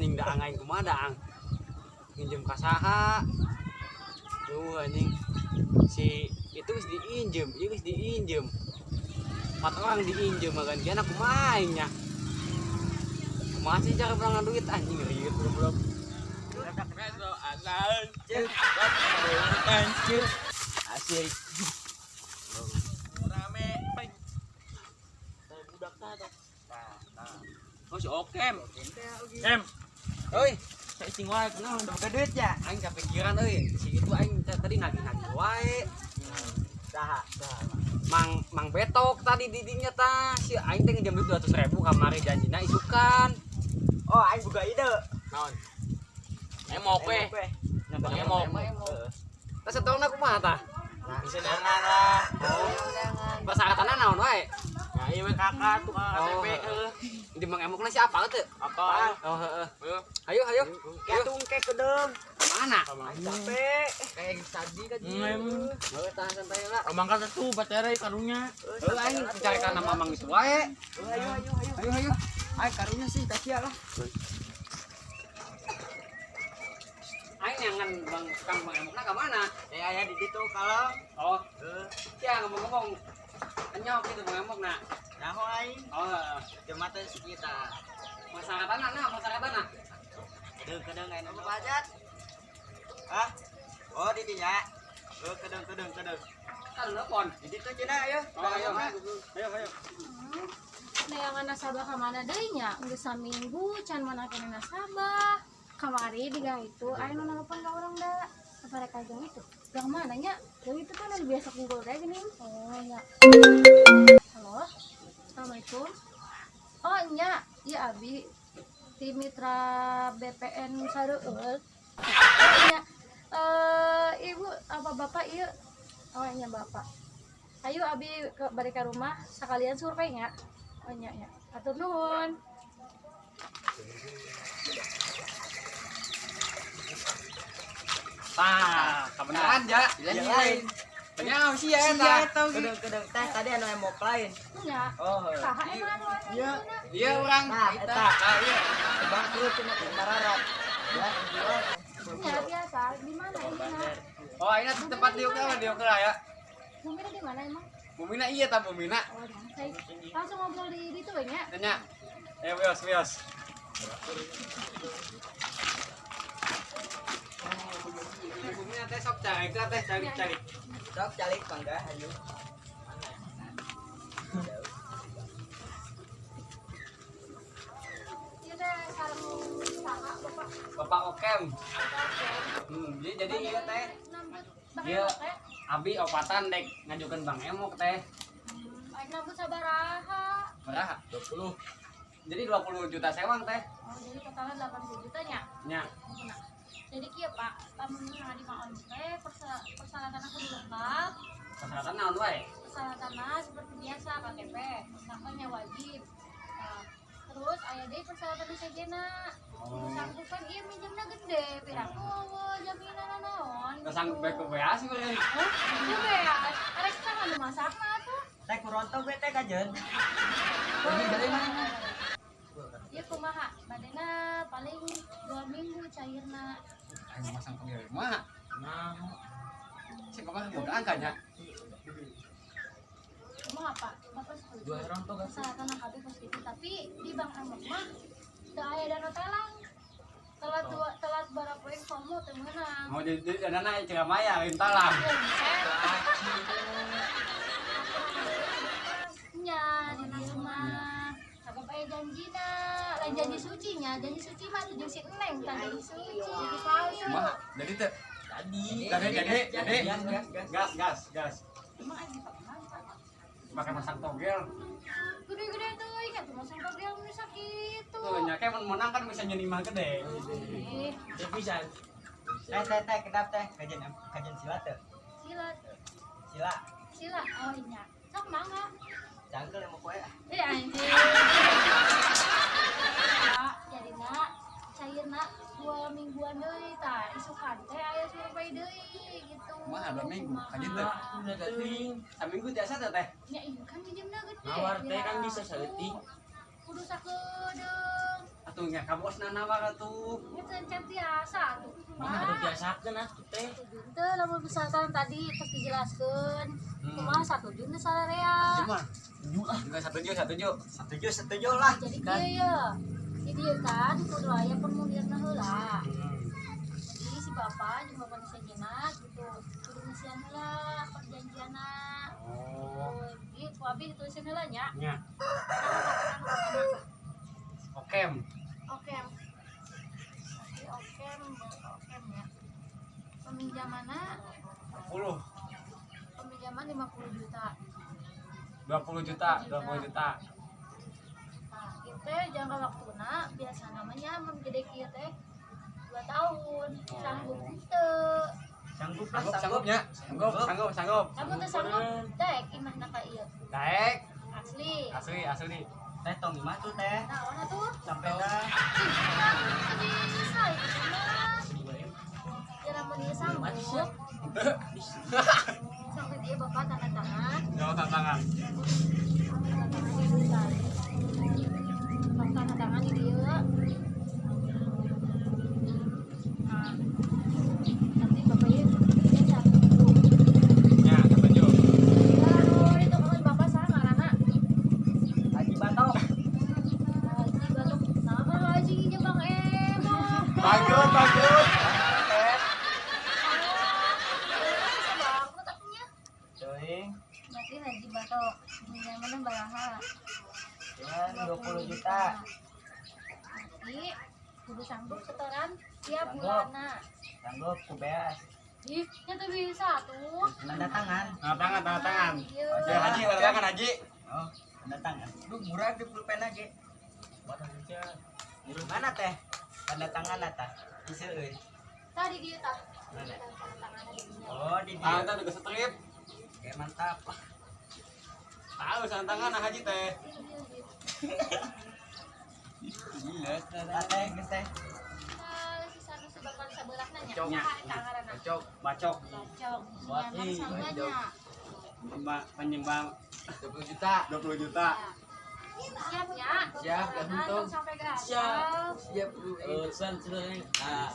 Anjing da aing kumaha da ang. Nginjem ka saha? Duh anjing. Si itu geus diinjem, ieu geus diinjem. 4 orang diinjem makan kieu anak kumaha aing nya. Kumaha sih cara perangan duit anjing rieut goblok. Asik. Rame. Budak tah. Oh si Okem. Em. Oi, Saya cing wae kunaon? Boga duit ya? Aing kepikiran euy, si itu aing tadi nagih-nagih wae. Saha? Saha. Mang Betok tadi didinya tah. Si aing teh ngejem duit 200.000 kamari janjina isukan. Oh, aing boga ide. Naon? Emok we. Bang Emok. Heeh. Tah setongna kumaha tah? Nah, Bisa jangan lah. Persyaratanna naon wae? Ya ieu we kakak tukang KTP heuh. Di Mang Emokna si apa teu? Apa? Oh heeh. Heuh. Ayo ayo. Katung ke kedeung. Mana? Aing capek. Kayak tadi kan. Hmm. Heuh tah santai lah. Omang kan tuh baterai karunya. Heuh aing cari kana Mamang itu wae. Ayo ayo ayo. Ayo ayo. Aing karunya sih tasia lah. Aing nyangan Bang Kang Bang Emokna ka mana? Eh aya di ditu kalau. Oh, Heuh. sia ngomong-ngomong. Enyok gitu Bang Emokna. Nyaho aing. Oh, heeh. Jematan sekitar. Masyarakatana nah, masyarakatana. Kedeung-kedeung aing apa pajat? Hah? Oh, di dinya. Heuh, kedeung-kedeung kedeung. Kan telepon. Di ditu cenah ayo. Oh, ayo, ayo, ayo. Neangan nasabah ka mana deui nya? Geus saminggu can manakeun nasabah. Kamari di gang itu aya nu nelpon ka urang da. Apa rek ka gang itu? Gang mana nya? Gang itu kan anu biasa kumpul teh geuning. Oh nya. Halo. Assalamualaikum. Oh nya, ieu abi ti mitra BPN Sareueul. Oh nya. Ibu apa bapak ieu? Oh nya bapak. Ayo abi ke balik ke rumah sekalian survei nya. Oh nya nya. Atur nuhun. Tah, kebenaran ja. Lain. Kenyaho sih ya eta. Kedeung-kedeung teh tadi anu emok lain. Nya. Oh, heuh. Saha emang anu anu Iya. anu? Iya urang. Nah, eta. Nah, iya. Bangkrut cenah teh mararat. Ya, jual. Nya biasa di mana ini na? Oh, ini tempat diuk lah, diuk lah ya. Bumina di mana emang? Bumina iya ta Bumina. Oh, saya langsung ngobrol di itu we nya. Tanya. Ayo wios, wios. Bumina teh sok cari teh cari cari. Sok calik mangga ayo. Ieu teh sareng saha Bapak? Bapak Okem. Jadi ieu teh Iya. Ieu abi opatan dek ngajukeun Bang Emok teh. Aing nambut sabaraha? Baraha? 20. Jadi 20 juta sewang teh. Oh, jadi totalnya 80 juta nya. Nya. Nah, jadi kieu Pak, lamun misalnya di Mang teh persyaratan aku lengkap. Persyaratan naon wae? Persyaratanna seperti biasa KTP, misalnya wajib. Nah, terus aya deui persyaratan sejena. Kudu sanggup kan ieu minjemna gede, piraku eueuh jaminan naon. Teu sanggup bae ku beas meureun. Hah? Ku beas. Arek saha nu masakna atuh? Teh kuronto gue teh kajeun. Ieu kumaha? Badena paling 2 minggu cairna. Aing masang pengirip mah. Nah, Sing kumaha boga angka nya. Kumaha Pak? Bapak setuju? dua ronto gas. Persyaratan kabeh kos kitu, tapi di Bank Emok mah teu aya dana talang. Telat dua telat barang poe komo teu meunang. Mau jadi dana Ciramaya lain talang. Ya bisa. Nya di dieu mah. Sabab aya janjina, lain janji suci nya, janji suci mah tuh jeung si Neng, tah janji suci. Janji palsu. Kumaha? Jadi teh Tadi. Jadi jadi Gas gas gas. gas gas gas. Emang aing dipake naon, Pak? Pakai masang togel. Gede-gede tuh, ingat tuh masang togel bisa gitu. Tuh nya kayak mun menang kan bisa nyeun imah gede. Eh, Teh pisan. Teh teh teh kedap teh kajian kajian sila teh. sila, Sila. sila, oh iya. Sok mangga. Cangkel yang mau kue. Eh anjing. Pak, jadi nak cair nak 2 mingguan deui tah isukan teh aya survei deui gitu. Kumaha 2 minggu? Kajian teh. Udah geuting. Saminggu tiasa teh teh. Nya ieu kan minjemna gede. Nawar teh kan bisa saeutik. Kudu sakedeung. Atuh nya ka bosna nawar atuh. Nya teu encan tiasa atuh. Mana ada biasakeun atuh teh. Teu lamun misalkan tadi terus dijelaskeun. Kumaha 1 juta sararea. Cuma juga 1 juta, 1 juta. 1 juta, 1 juta lah. Jadi kieu ya. Jadi ieu kan kudu aya formulirna heula. Jadi si bapak jeung bapak sejenna gitu. Kudu ngisian heula perjanjianna. Oh. Jadi ku abi ditulisin heula nya. Nya. Okem. Okem. Okem, okem ya. Peminjamanna 10. Peminjaman 50 juta. 20 juta, 20 juta. Nah, itu jangka waktuna biasa namanya mun gede kieu teh 2 tahun. Sanggup teu? Sanggup lah, sanggup nya. Sanggup, sanggup, sanggup. Kamu teu sanggup, daek imahna ka ieu. Daek. Asli. Asli, asli. Teh tong imah tuh teh. Naon atuh? Sampai dah. Ih, bisa itu mah. Ya lamun ieu sanggup. Sampai dia bapak tanda tangan. Jawab tanda tangan. Tanda tangan di dieu. Tanda tangan di dieu. Nah, nanti bapak ieu satu. Ya, setuju. Aduh, itu kan bapak saha ngaranna? Haji Batok. Haji Batok. Nah, kan Haji nginjem Bang Emo. Bagus, bagus. Berarti Haji Batok pinjamannya baraha? Cuman 20 juta. Nanti kudu sanggup setoran tiap bulanna. Sanggup ku beas. Ih, nya teu bisa tuh. Tanda tangan. Tanda tangan, tanda tangan. Iya. Haji, tanda tangan Haji. Oh, tanda tangan. Duh, murah di pulpen aja. Mana teh? Tanda tangan tah. Bisa euy. Tadi dia tah. Mana? Tanda tangan di dieu. Oh, di dieu. Tanda juga strip. Oke, mantap. Tahu tanda tangan Haji teh. Gila, teh geus teh. Sisa nu bakal sabelahna nya. Bacok, bacok. Bacok. Pinjaman sama nya. Penyembang 20 juta, 20 juta. Siap ya? Siap, untung. Siap. Siap, urusan sudah. Nah.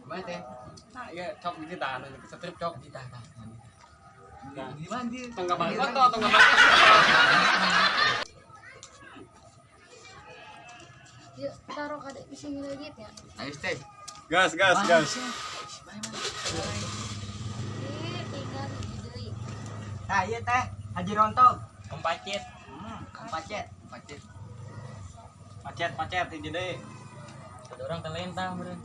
Mana teh? Nah, iya cok di kita, strip cok kita. Nah, gimana dia? Tong gambar foto, tong gambar. Yuk, taruh kada di sini lagi ya. Ayo, teh. Gas, gas, gas. Tinggal deui. Nah, iya teh, Haji Rontog. Pacet. Pacet. Pacet. Pacet, pacet hiji deui. Ada orang talenta meureun.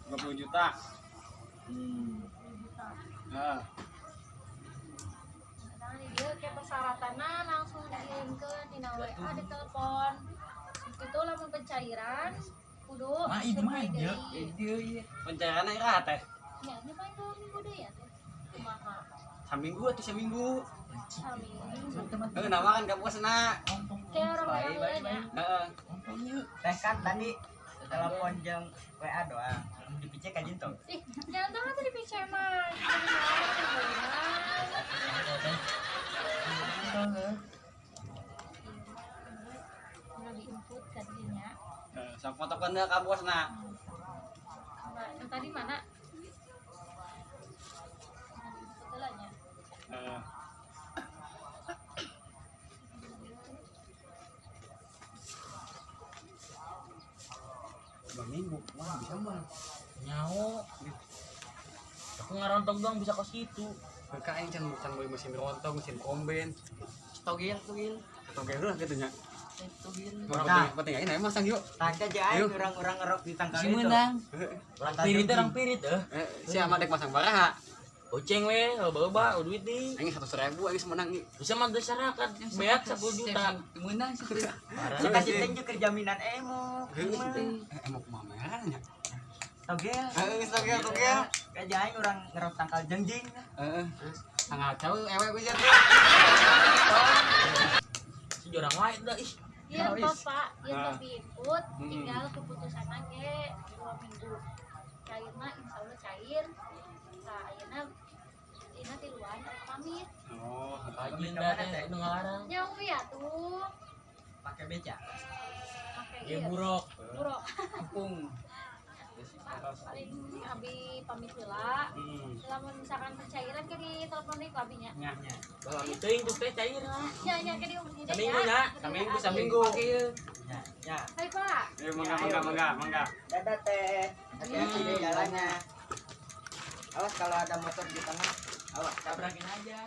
20 juta. Nah. Nah, dia kayak persyaratanna langsung dikirimkeun dina WA di telepon. Itu lamun pencairan kudu mah ieu mah ieu. Ieu pencairanna iraha teh? Nya, nya paling 2 minggu deui ya teh. Kumaha? Saminggu atuh saminggu. Saminggu. Heuh, nama kan ka bosna. Kayak orang heula nya. Heeh. Teh kan tadi telepon jeung WA doang. Di PC ka jinto. Ih, jangan tangan tuh di PC mah. Udah diinput ka dinya. Heeh, sok fotokeun ka bosna. Yang tadi mana? Diinput heula nya. Heeh. Minggu, wah bisa mah. Nyaho. Aku ngarontong doang bisa kos gitu. Mereka aing can can beli mesin rontong, mesin komben. Togel, togel. Togel lah gitu nya. Togel. Nah, penting aing na masang yuk. Tah aja aing urang-urang ngerok di tangkal Si itu. menang. Orang pirit eh. Si ama dek masang baraha. Goceng we, loba-loba duit di. Aing 100.000 aing menang ieu. Bisa mah masyarakat beak 10 juta. Menang sih. Kita citeng jeung keur jaminan emo. Emo kumaha merah nya. Togel. Heeh, togel, togel. Kayak aing urang ngerok tangkal jengjing. Heeh. Tanggal cau ewe bisa tuh. Si jorang wae dah ih. Iya, tos Pak, ieu tos diinput, tinggal keputusanna ge 2 minggu. Cairna insyaallah cair. Tah ayeuna dina tiluan pamit. Oh, Pagi dah teh nu ngalarang. Nyawa ya tuh. Pakai beca. Pakai Ya ieu. buruk. Buruk. Kampung. Pak, paling abi pamit heula. Lamun misalkan pencairan ke di telepon deui ku abi nya. Nya. Nya. Bawa teuing tuh teh cair lah. Nya nya ke dihubungi deui Saminggu nya. Saminggu saminggu. Nya, nya. Hai Pak. Ayo mangga mangga mangga mangga. Dadah teh. Hati-hati di jalannya. Awas kalau ada motor di tengah. Awas. Tabrakin aja.